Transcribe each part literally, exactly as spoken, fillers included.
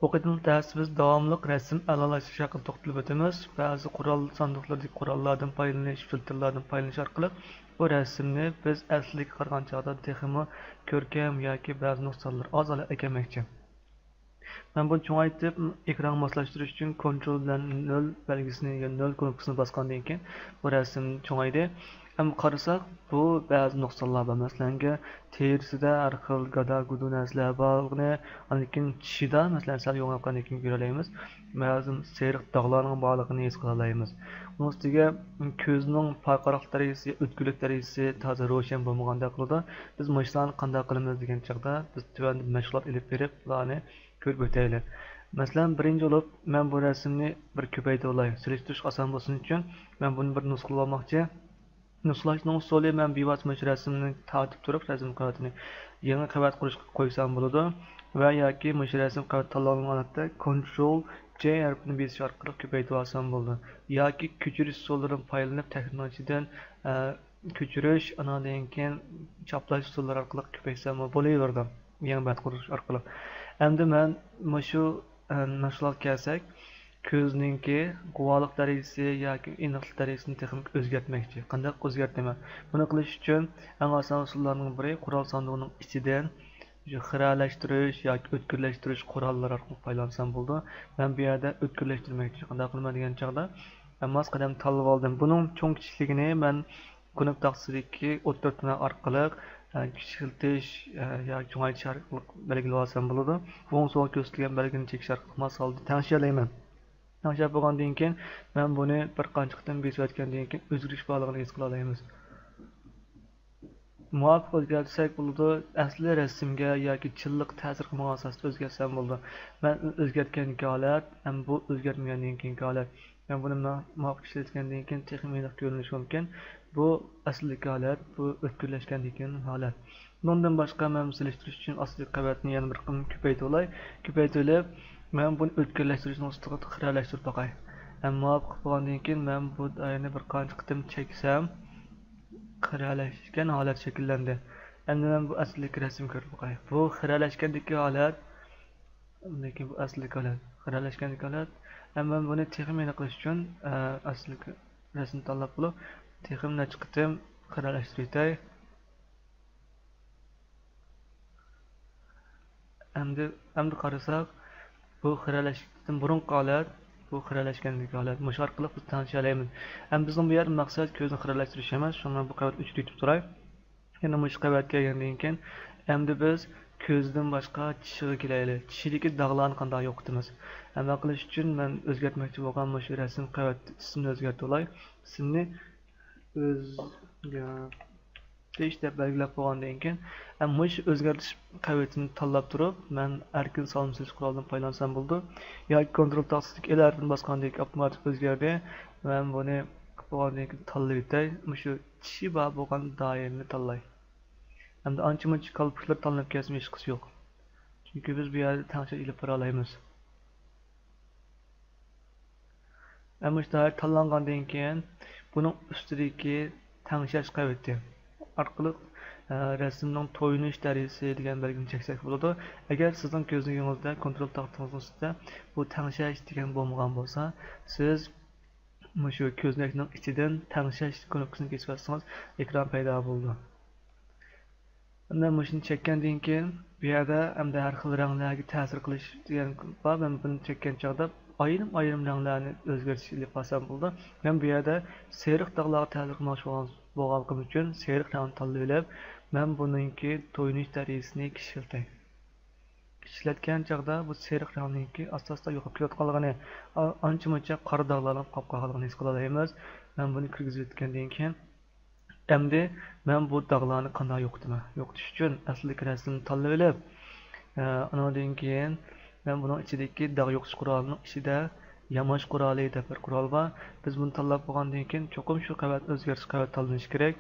بۇ قېتىملىق دەرسىمىز داۋاملىق رەسىم ئەلالاشتۇرۇش ھەققىدە توختىلىپ ئۆتىمىز. بەزى قورال ساندۇقلىرىدىكى قوراللاردىن پايدىلىنىش، فىلتىرلاردىن پايدىلىنىش ئارقىلىق بۇ رەسىمنى بىز ئەسلىگە قارىغان چاغدا تېخىمۇ كۆركەم ياكى بەزى نۇقسانلىرى ئاز ھالەتكە كەلمەكچى. مەن بۇنى چوڭايتىپ، ئېكرانغا ماسلاشتۇرۇش ئۈچۈن كونترول بىلەن نۆل بەلگىسىنى، يەنى نۆل كۇنۇپكىسىنى باسقاندىن كېيىن، بۇ رەسىم چوڭايدى. ئەمما قارىساق، بۇ بەزى نۇقسانلار بار. مەسىلەنكى، تېرىسىدا ھەر خىل گادا-گۇدۇ نەرسىلەر بارلىقىنى، ئاندىن كېيىن چىشىدا، مەسىلەن، سەل يوغىناپ قالغاندىن كېيىن كۆرەلەيمىز، مەلۇم سېرىق داغلارنىڭ بارلىقىنى ھېس قىلالايمىز. ئۇنىڭ ئۈستىگە كۆزنىڭ پارقىراقلىق دەرىجىسى، ئۆتكۈرلۈك دەرىجىسى تازا روشەن بولمىغاندەك قىلىدۇ. بىز مۇشۇلارنى قانداق قىلىمىز دېگەن چاغدا، بىز تۆۋەندە مەشغۇلات ئېلىپ بېرىپ، بۇلارنى كۆرۈپ ئۆتەيلى. مەسىلەن، بىرىنچى بولۇپ، مەن بۇ رەسىمنى بىر كۆپەيتىۋالاي. سېلىشتۇرۇشقا ئاسان بولسۇن ئۈچۈن، مەن بۇنى بىر نۇسخىلىۋالماقچى. نۇسخىلاشنىڭ ئۇسۇلى، مەن بىۋاسىتە مۇشۇ رەسىمنى تارتىپ تۇرۇپ، رەسىم قەۋىتىنى يېڭى قەۋەت قۇرۇشقا قويسام بولىدۇ. ۋە ياكى مۇشۇ رەسىم قەۋەت تاللانغان ھالەتتە كونترول جې ھەرپىنى بېسىش ئارقىلىق كۆپەيتىۋالسام بولىدۇ. ياكى كۆچۈرۈش ئۇسۇللىرىدىن پايدىلىنىپ، تەخمىنىڭ ئىچىدىن، ئە، كۆچۈرۈش، ئاناندىن كېيىن چاپلاش ئۇسۇللىرى ئارقىلىق كۆپەيتسەممۇ بولۇۋېرىدۇ. يېڭى بەت قۇرۇش ئارقىلىق. ئەمدى مەن مۇشۇ، ئە، مەشغۇلاتقا كەلسەك، كۆزنىڭكى گۇۋاھلىق دەرىجىسى ياكى ئېنىقلىق دەرىجىسىنى تېخىمۇ ئۆزگەرتمەكچى. قانداق ئۆزگەرتىمەن؟ بۇنى قىلىش ئۈچۈن ئەڭ ئاسان ئۇسۇللارنىڭ بىرى، قورال ساندۇقىنىڭ ئىچىدىن شۇ خىرەلەشتۈرۈش ياكى ئۆتكۈرلەشتۈرۈش قوراللىرى ئارقىلىق پايدىلانسام بولىدۇ. مەن بۇ يەردە ئۆتكۈرلەشتۈرمەكچى. قانداق قىلىمەن دېگەن چاغدا، مەن ماس قەدەم تاللىۋالدىم. بۇنىڭ چوڭ كىچىكلىكىنى مەن كۇنۇپ تاختىسىدىكى ئوتتۇرا تىرناق ئارقىلىق، ئە، كىچىكلىتىش، ئە، ياكى چوڭايتىش ئارقىلىق بەلگىلىۋالسام بولىدۇ. ئوڭ سولغا كۆرسىتىلگەن بەلگىنى چېكىش ئارقىلىق ماس ھالدا تەڭشىيەلەيمەن. تەڭشەپ بولغاندىن كېيىن، مەن بۇنى بىر قانچە قېتىم بېسىۋەتكەندىن كېيىن ئۆزگىرىش بارلىقىنى ھېس قىلالايمىز. مۇۋاپىق ئۆزگەرتسەك بولىدۇ. ئەسلى رەسىمگە ياكى چىنلىققا تەسىر قىلمىغان ئاساستا ئۆزگەرتسەم بولىدۇ. مەن ئۆزگەرتكەندىكى ھالەت ھەم بۇ ئۆزگەرتمىگەندىن كېيىنكى ھالەت. مەن بۇنى ما-، مۇۋاپىق ئىشلەتكەندىن كېيىن تېخىمۇ ئېنىق كۆرۈنۈشى مۇمكىن. بۇ ئەسلىدىكى ھالەت، بۇ ئۆتكۈرلەشكەندىن كېيىن ھالەت. بۇنىڭدىن باشقا، مەن سېلىشتۇرۇش ئۈچۈن ئاستىدىكى قەۋەتنى يەنە بىر قېتىم كۆپەيتىۋالاي. كۆپەيتىۋېلىپ، مەن بۇنى ئۆتكۈرلەشتۈرۈشنىڭ ئۈستىگە خىرەلەشتۈرۈپ باقاي. ھەم مۇۋاپىق بولغاندىن كېيىن، مەن بۇ دائىرىنى بىر قانچە قېتىم چەكسەم، خىرەلەشكەن ھالەت شەكىللەندى. ئەمدى مەن بۇ ئەسلىدىكى رەسىمگە كىرىپ باقاي. بۇ خىرەلەشكەندىكى ھالەت، ئاندىن كېيىن بۇ ئەسلىدىكى ھالەت، خىرەلەشكەندىكى ھالەت. ئەمما مەن بۇنى تېخىمۇ ئېنىقلاش ئۈچۈن، ئە، ئەسلىدىكى رەسىمنى تاللاپ بولۇپ، تېخىمۇ نەچچە قېتىم خىرەلەشتۈرۈۋېتەي. ئەمدى، ئەمدى قارىساق، بۇ خىرەلەشتىن بۇرۇنقى ھالەت، بۇ خىرەلەشكەندىكى ھالەت. مۇشۇ ئارقىلىق بىز تەڭشىيەلەيمىز. ئەمدى بىزنىڭ بۇ يەردە مەقسەت كۆزنى خىرەلەشتۈرۈش ئەمەس، شۇڭا مەن بۇ قەۋەت ئۆچۈرۈۋېتىپ تۇراي. يەنە مۇشۇ قەۋەتكە كەلگەندىن كېيىن، ئەمدى بىز كۆزدىن باشقا چىشىغا كېلەيلى. چىشىدىكى داغلارنى قانداق يوقىتىمىز؟ ئەمما قىلىش ئۈچۈن مەن ئۆزگەرتمەكچى بولغان مۇشۇ رەسىم قەۋەت ئىسمىنى ئۆزگەرتىۋالاي. ئىسىمنى ئۆزگەرتىش دەپ بەلگىلەپ بولغاندىن كېيىن، ئەمما مۇشۇ ئۆزگەرتىش قەۋىتىنى تاللاپ تۇرۇپ، مەن ئەركىن سالما سېلىش قورالىدىن پايدىلانسام بولىدۇ. ياكى كونترول تاختىسىدىكى ئېل ھەرپىنى باسقاندىن كېيىن ئاپتوماتىك ئۆزگەردى. مەن بۇنى قىلىپ بولغاندىن كېيىن تاللىۋېتەي. مۇشۇ چىشى بار بولغان دائىرىنى تاللاي. ئەمدى ئانچە-مۇنچە كالپۇكلار تاللىنىپ كەلسىمۇ ھېچقىسى يوق. چۈنكى بىز بۇ يەردە تەڭشەش ئېلىپ بارالايمىز. ئەمما مۇشۇ دائىرە تاللانغاندىن كېيىن، بۇنىڭ ئۈستىدىكى تەڭشەش قەۋىتى ئارقىلىق، ئە، رەسىمنىڭ تويۇنۇش دەرىجىسى دېگەن بەلگىنى چەكسەك بولىدۇ. ئەگەر سىزنىڭ كۆزنىكىڭىزدە، كونترول تاختىڭىزنىڭ ئۈستىدە بۇ تەڭشەش دېگەن بولمىغان بولسا، سىز مۇشۇ كۆزنەكنىڭ ئىچىدىن تەڭشەش كۇنۇپكىسىنى بېسىۋەتسىڭىز، ئېكران پەيدا بولىدۇ. ئەمدى مۇشۇنى چەككەندىن كېيىن، بۇ يەردە ئەمدى ھەر خىل رەڭلەرگە تەسىر قىلىش دېگەن بار. مەن بۇنى چەككەن چاغدا ئايرىم-ئايرىم رەڭلەرنى ئۆزگەرتىش ئېلىپ بارسام بولىدۇ. مەن بۇ يەردە سېرىق داغلارغا تەسىر قىلماقچى بولغان، بولغانلىقىم ئۈچۈن سېرىق رەڭنى تاللىۋېلىپ، مەن بۇنىڭكى تويۇنۇش دەرىجىسىنى كىچىكلىتەي. كىچىكلەتكەن چاغدا بۇ سېرىق رەڭنىڭكى ئاستا-ئاستا يوقاپ كېلىۋاتقانلىقىنى، ئا-، ئانچە-مۇنچە قارا داغلارنىڭ قاپقالغانلىقىنى ھېس قىلالايمىز. مەن بۇنى كىرگۈزۈۋەتكەندىن كېيىن، ئەمدى مەن بۇ داغلارنى قانداق يوقىتىمەن؟ يوقىتىش ئۈچۈن ئەسلىدىكى رەسىمنى تاللىۋېلىپ، ئە، ئانىڭدىن كېيىن مەن بۇنىڭ ئىچىدىكى داغ يوقىتىش قورالىنىڭ ئىچىدە ياماش قورالى دەپ بىر قورال بار. بىز بۇنى تاللاپ بولغاندىن كېيىن، چوقۇم شۇ قەۋەت ئۆزگەرتىش قەۋەت تاللىنىشى كېرەك.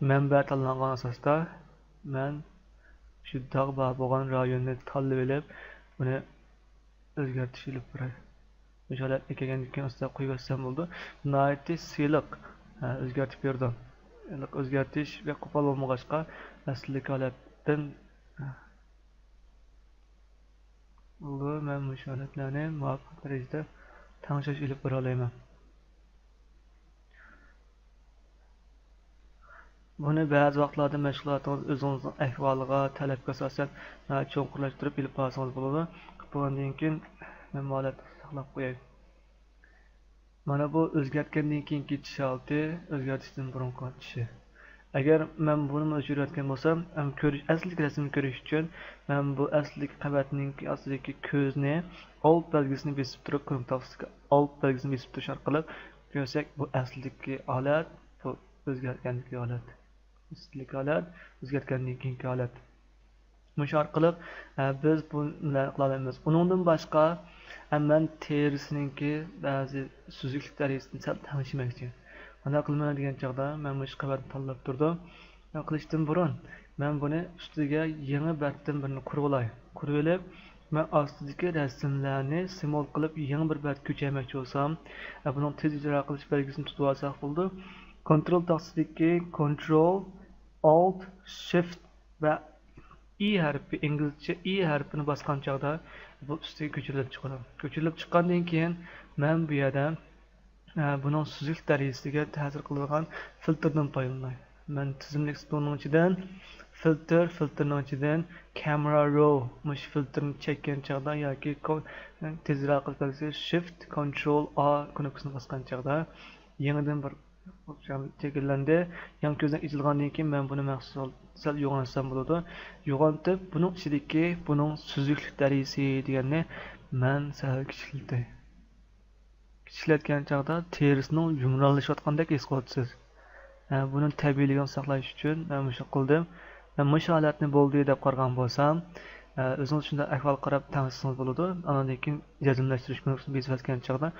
مەنبە تاللانغان ئاساستا مەن شۇ داغ بار بولغان رايوننى تاللىۋېلىپ، بۇنى ئۆزگەرتىش ئېلىپ باراي. مۇشۇ ھالەتكە كەلگەندىن كېيىن ئاستا قويۇۋەتسەم بولىدۇ. ناھايىتى سىلىق، ھە، ئۆزگەرتىپ بېرىدۇ. ئېنىق ئۆزگەرتىش بەك قوپال بولمىغاچقا، ئەسلىدىكى ھالەتتىن، ھە، بولىدۇ. مەن مۇشۇ ھالەتلەرنى مۇۋاپىق دەرىجىدە تەڭشەش ئېلىپ بارالايمەن. بۇنى بەزى ۋاقىتلاردا مەشغۇلاتىڭىز ئۆزىڭىزنىڭ ئەھۋالىغا، تەلەپكە ئاساسەن، ناھايىتى چوڭقۇرلاشتۇرۇپ ئېلىپ بارسىڭىز بولىدۇ. بولغاندىن كېيىن مەن بۇ ھالەتتە ساقلاپ قوياي. مانا بۇ ئۆزگەرتكەندىن كېيىنكى چىش ھالىتى، ئۆزگەرتىشتىن بۇرۇنقى چىشى. ئەگەر مەن بۇنىمۇ ئۆچۈرۈۋەتكەن بولسام، ھەم كۆرۈش، ئەسلىدىكى رەسىمنى كۆرۈش ئۈچۈن مەن بۇ ئەسلىدىكى قەۋەتنىڭكى ئاستىدىكى كۆزنى، ئالت بەلگىسىنى بېسىپ تۇرۇپ، كۇنۇپ تاختىسىدىكى ئالت بەلگىسىنى بېسىپ تۇرۇش ئارقىلىق كۆرسەك، بۇ ئەسلىدىكى ھالەت، بۇ ئۆزگەرتكەندىكى ھالەت. ئەسلىدىكى ھالەت، ئۆزگەرتكەندىن كېيىنكى ھالەت. مۇشۇ ئارقىلىق، ئە، بىز بۇنى قىلالايمىز. ئۇنىڭدىن باشقا، ئە، مەن تېرىسىنىڭكى بەزى سۈزۈكلۈك دەرىجىسىنى سەل تەڭشىمەكچى. قانداق قىلىمەن دېگەن چاغدا، مەن مۇشۇ قەۋەتنى تاللاپ تۇردۇم. قىلىشتىن بۇرۇن، مەن بۇنى ئۈستىگە يېڭى بەتتىن بىرنى قۇرۇۋالاي. قۇرۇۋېلىپ، مەن ئاستىدىكى رەسىملەرنى سىمۋول قىلىپ يېڭى بىر بەتكە كۆچۈرمەكچى بولسام، ئە، بۇنىڭ تېز ئىجرا قىلىش بەلگىسىنى تۇتۇۋالساق بولىدۇ. كونترول تاختىسىدىكى كونترول، ئالت، شىفت ۋە ئى ھەرپى، ئىنگلىزچە ئى ھەرپىنى باسقان چاغدا بۇ ئۈستىگە كۆچۈرۈلۈپ چىقىدۇ. كۆچۈرۈلۈپ چىققاندىن كېيىن مەن بۇ يەردە، ئە، بۇنىڭ سۈزۈكلۈك دەرىجىسىگە تەسىر قىلىدىغان فىلتىردىن پايدىلىناي. مەن تىزىملىك ستۇلنىڭ ئىچىدىن فىلتىر، فىلتىرنىڭ ئىچىدىن كامېرا رو، مۇشۇ فىلتىرنى چەككەن چاغدا ياكى كو-، تېزرەك قىلىپ بەرسە، شىفت كونترول ئا كۇنۇپكىسىنى باسقان چاغدا يېڭىدىن بىر شەكىللەندى. يېڭى كۆزنەك ئېچىلغاندىن كېيىن مەن بۇنى مەخسۇس سەل يوغانلىتسام بولىدۇ. يوغانلىتىپ، بۇنىڭ ئىچىدىكى بۇنىڭ سۈزۈكلۈك دەرىجىسى دېگەننى مەن سەل كىچىكلىتەي. كىچىكلەتكەن چاغدا تېرىسىنىڭ يۇمرانلىشىۋاتقاندەك ھېس قىلىۋاتىسىز. ھە، بۇنى تەبىئىيلىكىنى ساقلاش ئۈچۈن مەن مۇشۇ قىلدىم. مەن مۇشۇ ھالەتنى بولدى دەپ قارىغان بولسام، ئە، ئۆزىڭىز شۇنداق ئەھۋال قاراپ تەڭشىسىڭىز بولىدۇ. ئاندىن كېيىن جەزملەشتۈرۈش كۇنۇپكىسىنى بېسىۋەتكەن چاغدا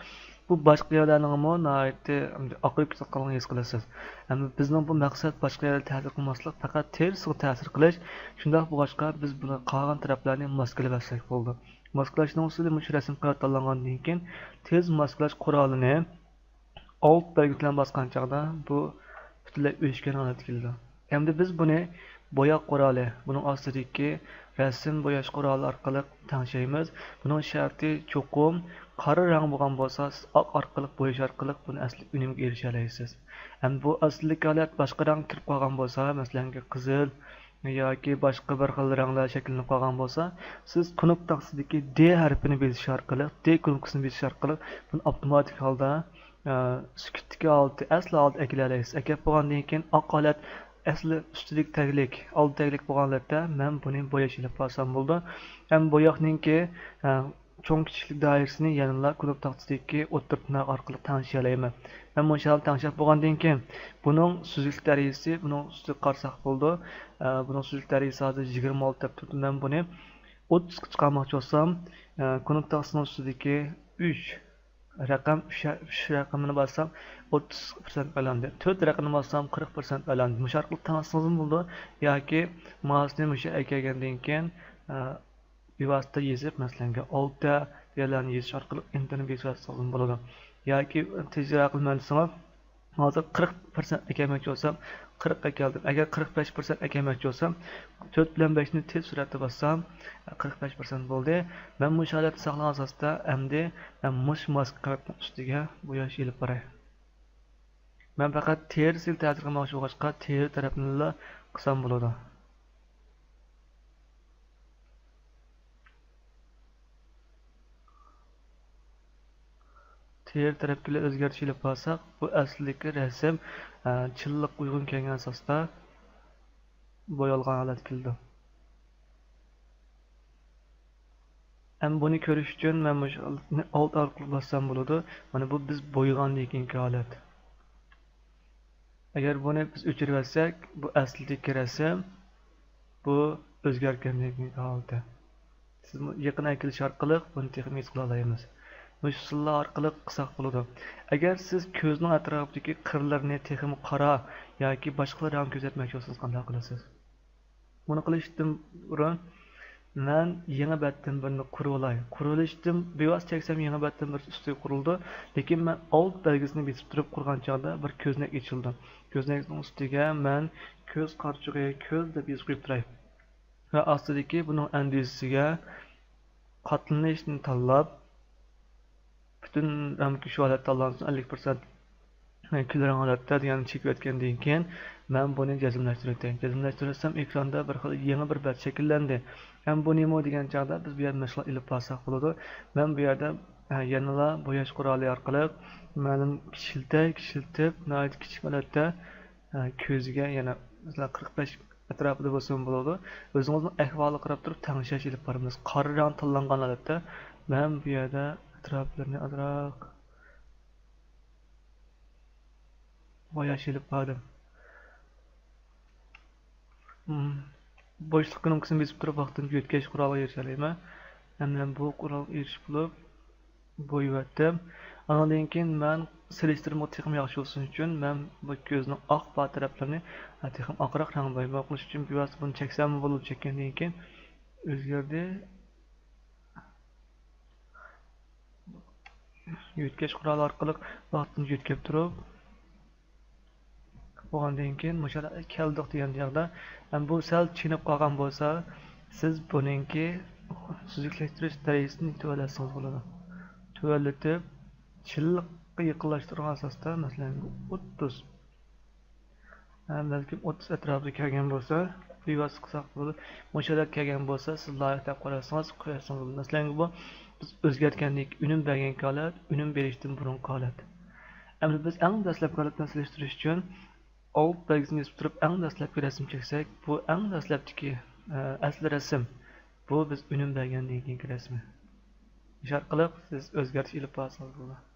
بۇ باشقا يەرلەرنىڭمۇ ناھايىتى ئاقىرىپ كېتىۋاتقانلىقىنى ھېس قىلىسىز. ئەمما بىزنىڭ بۇ مەقسەت باشقا يەردە تەسىر قىلماسلىق، پەقەت تېرىسىغا تەسىر قىلىش. شۇنداق بولغاچقا، بىز بۇنى قالغان تەرەپلەرنى ماسكىلىۋەتسەك بولىدۇ. ماسكىلاش نۇقتىسىدىن مۇشۇ رەسىم قەغەت تاللانغاندىن كېيىن، تېز ماسكىلاش قورالىنى ئالت بەلگىسى بىلەن باسقان چاغدا بۇ پۈتۈنلەي ئۆچكەن ھالەتكە كېلىدۇ. ئەمدى بىز بۇنى بوياق قورالى، بۇنىڭ ئاستىدىكى رەسىم بوياش قورالى ئارقىلىق تەڭشەيمىز. بۇنىڭ شەرتى چوقۇم قارا رەڭ بولغان بولسا، سىز ئاق ئارقىلىق بوياش ئارقىلىق بۇنى ئەسلى ئۈنۈمگە ئېرىشەلەيسىز. ئەمدى بۇ ئەسلىدىكى ھالەت باشقا رەڭگە كىرىپ قالغان بولسا، مەسىلەنكى قىزىل، ياكى باشقا بىر خىل رەڭلەر شەكىللىنىپ قالغان بولسا، سىز كۇنۇپكا تاختىسىدىكى دې ھەرپىنى بېسىش ئارقىلىق، دې كۇنۇپكىسىنى بېسىش ئارقىلىق بۇنى ئاپتوماتىك ھالدا، ئە، سۈكۈتتىكى ھالىتى، ئەسلى ھالىتىگە ئەكېلەلەيسىز. ئەكەپ بولغاندىن كېيىن ئاق ھالەت، ئەسلى ئۈستىدىكى تەگلىك، ئالدى تەگلىك بولغان ھالەتتە مەن بۇنى بوياش ئېلىپ بارسام بولىدۇ. ھەم بوياقنىڭكى، ئە، چوڭ كىچىكلىك دائىرىسىنى يەنىلا كۇنۇپ تاختىسىدىكى ئوتتۇرا تىرناق ئارقىلىق تەڭشىيەلەيمەن. مەن مۇشۇ ھالدا تەڭشەپ بولغاندىن كېيىن، بۇنىڭ سۈزۈكلۈك دەرىجىسى، بۇنىڭ ئۈستىگە قارىساق بولىدۇ. ئە، بۇنىڭ سۈزۈكلۈك دەرىجىسى ھازىر يىگىرمە ئالتە دەپ تۇرىدۇ. مەن بۇنى ئوتتۇزغا چىقارماقچى بولسام، ئە، كۇنۇپ تاختىسىنىڭ ئۈستىدىكى ئۈچ رەقەم، ئۈچ، ئۈچ رەقىمىنى باسسام، ئوتتۇز پىرسەنت ئايلاندى. تۆت رەقىمىنى باسسام، قىرىق پىرسەنت ئايلاندى. مۇشۇ ئارقىلىق تەڭشىسىڭىزمۇ بولىدۇ. ياكى ماۋۇسىنى مۇشۇ ئەكەلگەندىن كېيىن، ئە، بىۋاسىتە يېزىپ، مەسىلەنكى، ئالتە دېگەنلەرنى يېزىش ئارقىلىق ئېنتېرنى بېسىۋەتسىڭىزمۇ بولىدۇ. ياكى تېز ئىجرا قىلىمەن دېسىڭىز، ھازىر قىرىق پىرسەنت ئەكەلمەكچى بولسام، قىرىق ئەكەلدىم. ئەگەر قىرىق بەش پىرسەنت ئەكەلمەكچى بولسام، تۆت بىلەن بەشنى تېز سۈرئەتتە باسسام، قىرىق بەش پىرسەنت بولدى. مەن مۇشۇ ھالەتتە ساقلىغان ئاساستا ئەمدى مەن مۇشۇ ماسكا قەۋەتنىڭ ئۈستىگە بوياش ئېلىپ باراي. مەن پەقەت تېرىسىگە تەسىر قىلماقچى بولغاچقا، تېرە تەرەپنىلا قىلسام بولىدۇ. تېرە تەرەپكىلا ئۆزگەرتىش ئېلىپ بارساق، بۇ ئەسلىدىكى رەسىم، ئە، چىنلىققا ئۇيغۇن كەلگەن ئاساستا بويالغان ھالەتكە كېلىدۇ. ئەمما بۇنى كۆرۈش ئۈچۈن مەن مۇشۇ ئالت ئارقىلىق باسسام بولىدۇ. مانا بۇ بىز بويىغاندىن كېيىنكى ھالەت. ئەگەر بۇنى بىز ئۆچۈرۈۋەتسەك، بۇ ئەسلىدىكى رەسىم، بۇ ئۆزگەرگەندىن كېيىنكى ھالىتى. سىز يېقىن ئەكېلىش ئارقىلىق بۇنى تېخىمۇ ھېس قىلالايمىز. مۇشۇ ئۇسۇللار ئارقىلىق قىلساق بولىدۇ. ئەگەر سىز كۆزنىڭ ئەتراپىدىكى قىرلىرىنى تېخىمۇ قارا ياكى باشقىلار رەڭ كۆزەتمەكچى بولسىڭىز قانداق قىلىسىز؟ بۇنى قىلىشتىن بۇرۇن مەن يېڭى بەتتىن بىرنى قۇرۇۋالاي. قۇرۇۋېلىشتىن بىۋاسىتە چەكسەم يېڭى بەتتىن بىرسى ئۈستىگە قۇرۇلىدۇ. لېكىن مەن ئالت بەلگىسىنى بېسىپ تۇرۇپ قۇرغان چاغدا بىر كۆزنەك ئېچىلىدۇ. كۆزنەكنىڭ ئۈستىگە مەن كۆز قارىچۇقى كۆز دەپ يېزىپ قويۇپ تۇراي. ۋە ئاستىدىكى بۇنىڭ ئەندىزىسىگە قاتلىنىشنى تاللاپ، پۈتۈن رامكا شۇ ھالەتتە تاللانسۇن، ئەللىك پىرسەنت كۈلرەڭ ھالەتتە دېگەننى چېكىۋەتكەندىن كېيىن، مەن بۇنى جەزملەشتۈرۈۋېتەي. جەزملەشتۈرسەم، ئېكراندا بىر خىل يېڭى بىر بەت شەكىللەندى. ئەمما بۇ نېمە دېگەن چاغدا بىز بۇ يەردە مەشغۇل ئېلىپ بارساق بولىدۇ. مەن بۇ يەردە، ھە، يەنىلا بوياش قورالى ئارقىلىق مەلۇم كىچىلتە، كىچىلتىپ، ناھايىتى كىچىك ھالەتتە، ھە، كۆزگە يەنە، مەسىلەن، قىرىق بەش ئەتراپىدا بولسىمۇ بولىدۇ. ئۆزىڭىزنىڭ ئەھۋالىغا قاراپ تۇرۇپ تەڭشەش ئېلىپ بارىمىز. قارا رەڭ تاللانغان ھالەتتە مەن بۇ يەردە ئەتراپلىرىنى ئازراق بوياش ئېلىپ باردىم. مم. بوشلۇق كۇنۇپكىسىنى بېسىپ تۇرۇپ ۋاقتىنچە يۆتكەش قورالىغا ئېرىشەلەيمەن. ھەم مەن بۇ قورالغا ئېرىشىپ بولۇپ، بويىۋەتتىم. ئانىڭدىن كېيىن مەن سېلىشتۇرما تېخىمۇ ياخشى بولسۇن ئۈچۈن، مەن بۇ كۆزنىڭ ئاق بار تەرەپلىرىنى، ھە، تېخىمۇ ئاقراق رەڭ بويىماق قىلىش ئۈچۈن بىۋاسىتە بۇنى چەكسەممۇ بولىدۇ، چەككەندىن كېيىن ئۆزگەردى. يۆتكەش قورالى ئارقىلىق ۋاقىتنى يۆتكەپ تۇرۇپ، بولغاندىن كېيىن مۇشۇ يەرگە كەلدۇق دېگەن چاغدا، ھەم بۇ سەل چېنىپ قالغان بولسا، سىز بۇنىڭكى سۈزۈكلەشتۈرۈش دەرىجىسىنى تۆۋەنلەتسىڭىز بولىدۇ. تۆۋەنلىتىپ، چىللىققا يېقىنلاشتۇرغان ئاساستا، مەسىلەن، ئوتتۇز، ھە، بەلكىم ئوتتۇز ئەتراپىدا كەلگەن بولسا، بىۋاسىتە قىلساق بولىدۇ. مۇشۇ يەرگە كەلگەن بولسا، سىز لايىق دەپ قارىسىڭىز، قويارسىڭىز بولىدۇ. مەسىلەن، بۇ بىز ئۆزگەرتكەندىن كېيىن ئۈنۈم بەرگەنكى ھالەت، ئۈنۈم بېرىشتىن بۇرۇنقى ھالەت. ئەمدى بىز ئەڭ دەسلەپكى ھالەت بىلەن سېلىشتۇرۇش ئۈچۈن، ئالت بەلگىسىنى بېسىپ تۇرۇپ، ئەڭ دەسلەپكى رەسىمگە چەكسەك، بۇ ئەڭ دەسلەپتىكى، ئە، ئەسلى رەسىم. بۇ بىز ئۈنۈم بەرگەندىن كېيىنكى رەسىمى. مۇشۇ ئارقىلىق سىز ئۆزگەرتىش ئېلىپ بارسىڭىز بولىدۇ.